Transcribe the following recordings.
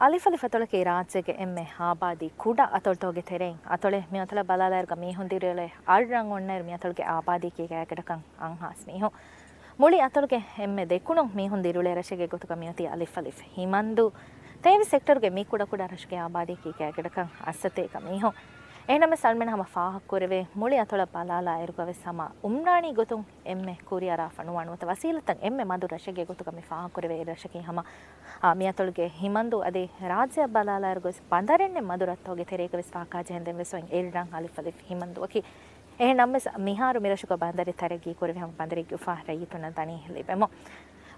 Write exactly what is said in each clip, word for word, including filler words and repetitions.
އަލިފް އަލިފް އަތޮޅަކީ ރާއްޖޭގެ އެންމެ އާބާދީ ކުޑަ އަތޮޅުތަކުގެ ތެރެއިން އަތޮޅެއް. މި އަތޮޅަށް ބަލާލާއިރުގަ މީހުން ދިރިއުޅޭ އަށް ރަނގަޅު އޮންނައިރު މި އަތޮޅުގެ އާބާދީއަކީ ގާތްގަނޑަކަށް އަށް ހާސް މީހުން. މުޅި އަތޮޅުގެ އެންމެ ދެކުނު މީހުން ދިރިއުޅޭ ރަށެއްގެ ގޮތުގަ މިއޮތީ އަލިފް އަލިފް ހިމަންދޫ. ތޭވީސް ހެކްޓަރުގެ މި ކުޑަކުޑަ ރަށުގެ އާބާދީއަކީ ގާތްގަނޑަކަށް އަށްސަތޭކަ މީހުން. އެހެންނަމަވެސް އަޅުމެން ހަމަ ފާހަގަކުރެވޭ މުޅި އަތޮޅަށް ބަލާލާއިރުގަވެސް ހަމަ އުމްރާނީ ގޮތުން އެންމެ ކުރިއަރާފަ ނުވާ ނުވަތަ ވަސީލަތައް އެންމެ މަދު ރަށެއްގެ ގޮތުގަ މި ފާހަގަކުރެވޭ އެއް ރަށަކީ ހަމަ އާ، މި އަތޮޅުގެ ހިމަންދޫ. އަދި ރާއްޖެއަށް ބަލާލާއިރުގަސް ބަނދަރެއް ނެތް މަދު ރަށްތަކުގެ ތެރޭގަވެސް ވާކާ ޖެހެންދެން ވެސް އޮތް އެއް ރަށް އަލިފް އަލިފް ހިމަންދޫއަކީ. އެހެން ނަމަވެސް މިހާރު މި ރަށުގަ ބަނދަރެއް ތަރައްގީ ކުރެވި ހަމަ ބަނދަރެއްގެ އުފާ ރައްޔިތުންނަށް ދަނީ ލިބެމު.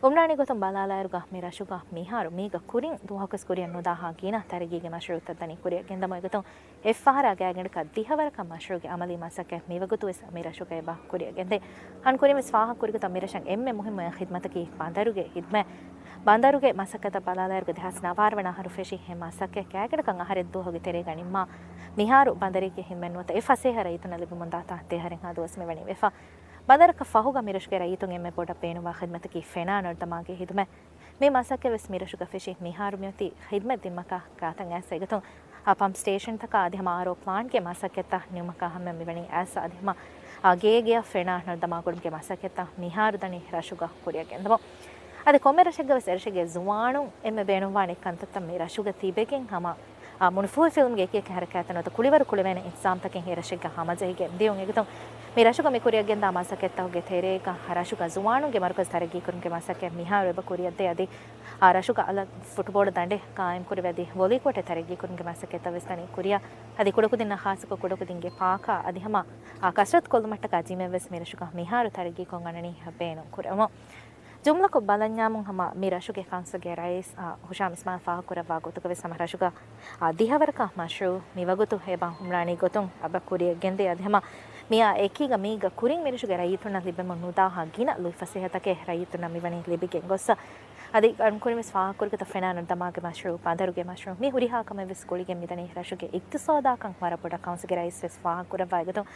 އުމްރާނީ ގޮތުން ބަލާލާއިރުގަ މި ރަށުގަ މިހާރު މީގަ ކުރިން ދުވަހަކުވެސް ކުރިއަށް ނުދާހާ ގިނަ ތަރައްގީގެ މަޝްރޫއުތައް ދަނީ ކުރިއަށް ގެންދަމު. އެގޮތުން އެއްފަހަރާ ގާތްގަނޑަކަށް ދިހަވަރަކަށް މަޝްރޫއުގެ އަމަލީ މަސައްކަތް މިވަގުތުވެސް މި ރަށުގަ އެބަ ކުރިއަށް ގެންދޭ. އަން ކުރިންވެސް ފާހަގަކުރިގޮތަށް މި ރަށަށް އެންމެ މުހިއްމު ޚިދްމަތަކީ ބަނދަރުގެ ޚިދްމަތް. ބަނދަރުގެ މަސައްކަތަށް ބަލާލާއިރުގަ ދެހާސް ނަވާރަ ވަނަ އަހަރު ފެށި އެ މަސައްކަތް ގާތްގަނޑަކަށް އަހަރެއް ދުވަހުގެ ތެރޭގަ ނިންމާ މިހާރު ބަނދަރީގެ ހިމެން ނުވަތަ އެ ފަސޭހަ ރައްޔިތުންނަށް ލިބެމުންދާތާ ދެ އަހަރެއްހާ ދުވަސް މިވަނީ ވެފަ. ބަނދަރަކަށް ފަހުގަ މި ރަށުގެ ރައްޔިތުން އެންމެ ބޮޑަށް ބޭނުންވާ ޚިދްމަތަކީ ފެނާ ނަރުދަމާގެ ޚިދުމަތް. މި މަސައްކަތްވެސް މި ރަށުގަ ފެށި މިހާރު މިއޮތީ ޚިދުމަތް ދިނުމަކާ ގާތަށް އައިސް އެގޮތުން އާ ޕަމްޕް ސްޓޭޝަންތަކާ އަދި ހަމަ އާރްއޯ ޕްލާންޓްގެ މަސައްކަތްތައް ނިމުމަކާ ހަމަ މިވަނީ އައިސް އަދި ހަމަ އާ ގޭގެއަށް ފެނާ ނަރުދަމާ ކުރުމުގެ މަސައްކަތްތައް މިހާރު ދަނީ ރަށުގަ ކުރިއަށް ގެންދަމު. އަދި ކޮންމެ ރަށެއްގަވެސް އެރަށެއްގެ ޒުވާނުން އެންމެ ބޭނުންވާނެ ކަންތައްތައް މި ރަށުގަ ތިބެގެން ހަމަ އާ، މުނިފޫހިފިލުމުގެ އެކިއެކި ހަރަކާތްތައް ނުވަތަ ކުޅިވަރު ކުޅެވޭނެ އިންތިޒާމްތަކެއް އެ ރަށެއްގަ ހަމަޖެހިގެން ދިޔުން. އެގޮތުން މި ރަށުގަ މި ކުރިއަށްގެންދާ މަސައްކަތްތަކުގެ ތެރޭގަ ރަށުގަ ޒުވާނުންގެ މަރުކަޒު ތަރައްގީކުރުމުގެ މަސައްކަތް މިހާރު އެބަ ކުރިއަށްދޭ. އަދި އާ، ރަށުގަ އަލަށް ފުޓްބޯޅަ ދަނޑެއް ޤާއިމްކުރެވޭ އަދި ވޮލީކޯޓެއް ތަރައްގީކުރުމުގެ މަސައްކަތްތައް ވެސް ދަނީ ކުރިއަށް. އަދި ކުޑަކުދިންނަށް ޚާއްޞަކޮށް ކުޑަކުދިންގެ ޕާކާ އަދި ހަމަ އާ، ކަސްރަތު ކޮށްލުމަށްޓަކާ ޖިމެއް ވެސް މި ރަށުގަ މިހާރު ތަރައްގީކޮށް އަންނަނީ ބޭނުން ކުރަމުން. ޖުމްލަކޮށް ބަލަންޏާމުން ހަމަ މި ރަށުގެ ކައުންސިލްގެ ރައީސް، އާ، ހުޝާމް އިސްމާއިލް ފާހަގަކުރައްވާ ގޮތުގަވެސް ހަމަ ރަށުގަ، އާ، ދިހަވަރަކަށް މަޝްރޫއު މިވަގުތު އެބަ އުމްރާނީ ގޮތުން އެބަ ކުރިއަށް ގެންދޭ. އަދި ހަމަ މިއާ އެކީގަ މީގަ ކުރިން މި ރަށުގެ ރައްޔިތުންނަށް ލިބެމުން ނުދާހާ ގިނަ ލުއި ފަސޭހަތަކެއް ރައްޔިތުންނަށް މިވަނީ ލިބިގެން ގޮއްސަ. އަދި އަންކުރިންވެސް ފާހަގަކުރިގޮތަށް ފެނާ ނަރުދަމާގެ މަޝްރޫއު، ބަނދަރުގެ މަޝްރޫއު މި ހުރިހާ ކަމެއްވެސް ގުޅިގެން މިދަނީ ރަށުގެ އިޤްތިޞާދާ ކަން ވަރަށް ބޮޑަށް ކައުންސިލްގެ ރައީސްވެސް ފާހަގަކުރައްވާ އެގޮތުން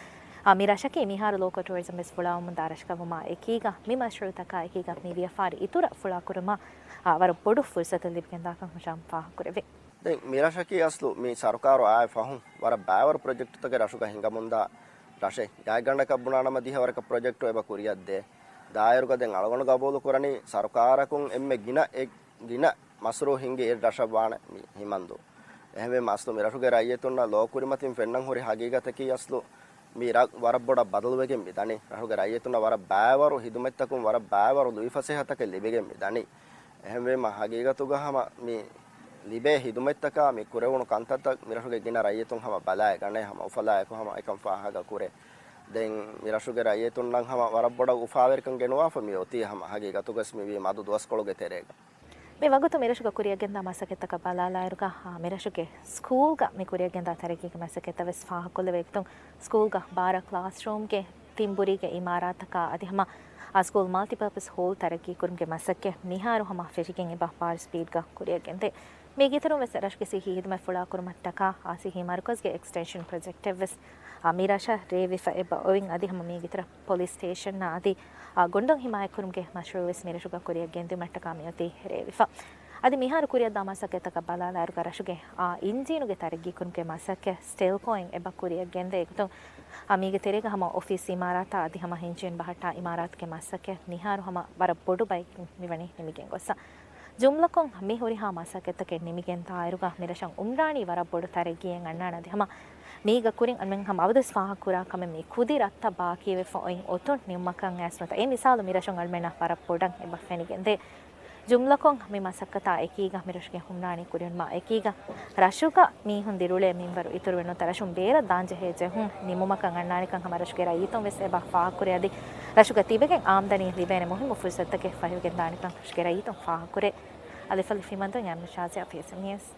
އާ، މި ރަށަކީ މިހާރު ލޯކަލް ޓޫރިޒަމް ވެސް ފުޅާވަމުންދާ ރަށަކަށް ވުމާ އެކީގަ، މި މަޝްރޫއުތަކާ އެކީގަ މި ވިޔަފާރި އިތުރަށް ފުޅާކުރުމަށް، އާ، ވަރަށް ބޮޑު ފުރުސަތެއް ލިބިގެންދާކަން ހުޝާމް ފާހަގަކުރެއްވި. ދެން މި ރަށަކީ އަސްލު މި ސަރުކާރު އާއެ ފަހުން ވަރަށް ބައިވަރު ޕްރޮޖެކްޓުތަކެއް ރަށުގަ ހިނގަމުންދާ ރަށެއް. ގާތްގަނޑަކަށް ބުނާނަމަ ދިހަވަރަކަށް ޕްރޮޖެކްޓު އެބަ ކުރިއަށްދޭ. ދާއިރުގަ ދެން އަޅުގަނޑު ގަބޫލު ކުރަނީ ސަރުކާރަކުން އެންމެ ގިނަ އެ ގިނަ މަސްރޫ ހިންގި އެއް ރަށަށް ވާނެ މި ހިމަންދޫ. އެހެންވީމަ އަސްލު މި ރަށުގެ ރައްޔިތުންނަށް ލޯ ކުރިމަތިން ފެންނަން ހުރި ހަގީގަތަކީ އަސްލު މި ރަށް ވަރަށް ބޮޑަށް ބަދަލުވެގެން މި ދަނީ. ރަށުގެ ރައްޔިތުންނަށް ވަރަށް ބައިވަރު ހިދުމަތްތަކުން ވަރަށް ބައިވަރު ލުއިފަސޭހަތަކެއް ލިބިގެން މި ދަނީ. އެހެންވީމަ ހަގީގަތުގަ ހަމަ މި ލިބޭ ހިދުމަތްތަކާ މި ކުރެވުނު ކަންތައްތައް މި ރަށުގެ ގިނަ ރައްޔިތުން ހަމަ ބަލާ ގަނޭ ހަމަ އުފަލާއެކު ހަމަ އެކަން ފާހަގަ ކުރޭ. ދެން މި ރަށުގެ ރައްޔިތުންނަށް ހަމަ ވަރަށް ބޮޑަށް އުފާވެރިކަން ގެނުވާފަ މި އޮތީ ހަމަ ހަގީގަތުގަސް މިވީ މަދު ދުވަސްކޮޅުގެ ތެރޭގަ. މި ވަގުތު މި ރަށުގަ ކުރިއަށްގެންދާ މަސައްކަތްތަކަށް ބަލާލާއިރުގަ، އާ، މި ރަށުގެ ސްކޫލްގަ މި ކުރިއަށްގެންދާ ތަރައްގީގެ މަސައްކަތްތައް ވެސް ފާހަގަކޮށްލެވޭ ގޮތުން، ސްކޫލްގަ ބާރަ ކްލާސްރޫމްގެ ތިންބުރީގެ އިމާރާތަކާ އަދި ހަމަ އާ ސްކޫލް މަލްޓިޕާޕަސް ހޯލް ތަރައްގީކުރުމުގެ މަސައްކަތް މިހާރު ހަމަ ފެށިގެން އެބަ ބާރު ސްޕީޑްގަ ކުރިއަށްގެންދޭ. މީގެ އިތުރުން ވެސް ރަށުގެ ސިއްހީ ހިދުމަތް ފުޅާކުރުމަށްޓަކާ އާ ސިއްހީ މަރުކަޒުގެ އެކްސްޓެންޝަން ޕްރޮޖެކްޓެއް ވެސް އާ މި ރަށަށް ރޭވިފަ އެބަ އޮތް އަދި ހަމަ މީގެ އިތުރަށް ޕޮލިސް ސްޓޭޝަން އަދި އާ ގޮނޑުން ހިމާޔަތްކުރުމުގެ މަޝްރޫއު ވެސް މި ރަށުގަ ކުރިއަށް ގެންދިއުމަށްޓަކާ މިއޮތީ ރޭވިފަ. އަދި މިހާރު ކުރިއަށްދާ މަސައްކަތްތަކަށް ބަލާލާއިރުގަ ރަށުގެ އާ އިންޖީނުގެ ތަރައްގީކުރުމުގެ މަސައްކަތް ސްޓެލްކޯއިން އެބަ ކުރިއަށް ގެންދޭ ގޮތުން އާ މީގެ ތެރޭގަ ހަމަ އޮފީސް އިމާރާތާ އަދި ހަމަ އިންޖީން ބަހައްޓާ އިމާރާތުގެ މަސައްކަތް މިހާރު ހަމަ ވަރަށް ބޮޑު ބައެއް މިވަނީ ނިމިގެން ގޮއްސަ. ޖުމްލަކޮށް މި ހުރިހާ މަސައްކަތްތަކެއް ނިމިގެން ދާއިރުގަ މި ރަށަށް އުމްރާނީ ވަރަށް ބޮޑު ތަރައްގީއެއް އަންނާނެ އަދި ހަމަ މީގަ ކުރިން އަންމެން ހަމަ އަބަދުވެސް ފާހަގަކުރާ ކަމެއް މި ކުދި ރަށްތައް ބާކީވެފަ އޮތް އޮތުން ނިމުމަކަށް އައިސް ނުވަތަ އެ މިސާލު މި ރަށުން އަންމެންނަށް ވަރަށް ބޮޑަށް އެބަ ފެނިގެންދޭ. ޖުމްލަކޮށް މި މަސައްކަތާ އެކީގަ މި ރަށުގެ ހުންނާނީ ކުރިއަންމާ އެކީގަ ރަށުގަ މީހުން ދިރިއުޅޭ މިންވަރު އިތުރުވެ ނުވަތަ ރަށުން ބޭރަށް ދާންޖެހޭ ޖެހުން ނިމުމަކަށް އަންނާނެކަން ހަމަ ރަށުގެ ރައްޔިތުން ވެސް އެބަ ފާހަގަކުރޭ އަދި ރަށުގަ ތިބެގެން އާމްދަނީ ލިބޭނެ މުހިއްމު ފުރުސަތުތަކެއް ފަހިވެގެން ދާނެކަން ރަށުގެ ރައްޔިތުން ފާހަގަކުރޭ. އަލިފް އަލިފް ހިމަންދޫ ޔާމިން ޝާޒިޔާ ޕީއެސްއެމް ނިއުސް.